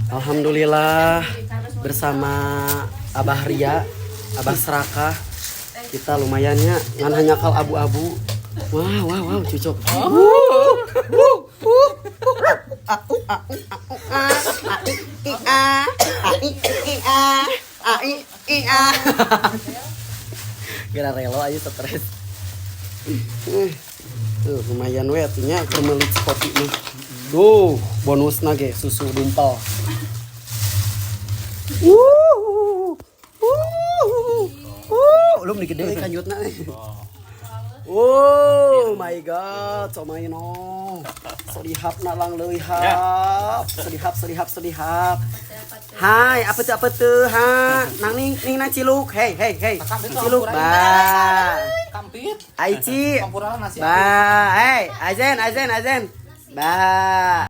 Alhamdulillah, bersama Abah Ria, Abah Serakah, kita lumayannya ngan hanjakal abu-abu. Wah, cucok. Wuh, wuh, wuh, wuh. A, u, a, u, a, u, a, a, i, i, a, a, i, i, a, a, i, i, a. Gara relo aja stres. Tuh, lumayan we atuh nya keur meuli kopi nih. Duh, bonusna ge susu dumpel. Belum digede kanjutna. Oh my God, somaino. Sedihap na lang leuhap. Sedihap, sedihap, sedihap. Hai, apa tuh, apa tuh? Ha, nang ning ning nang ciluk. Hey, hey, hey. Ciluk, ba. Kampit. Aici. Campuran nasi. Ba, hey, Azen, Azen, Azen. Ba.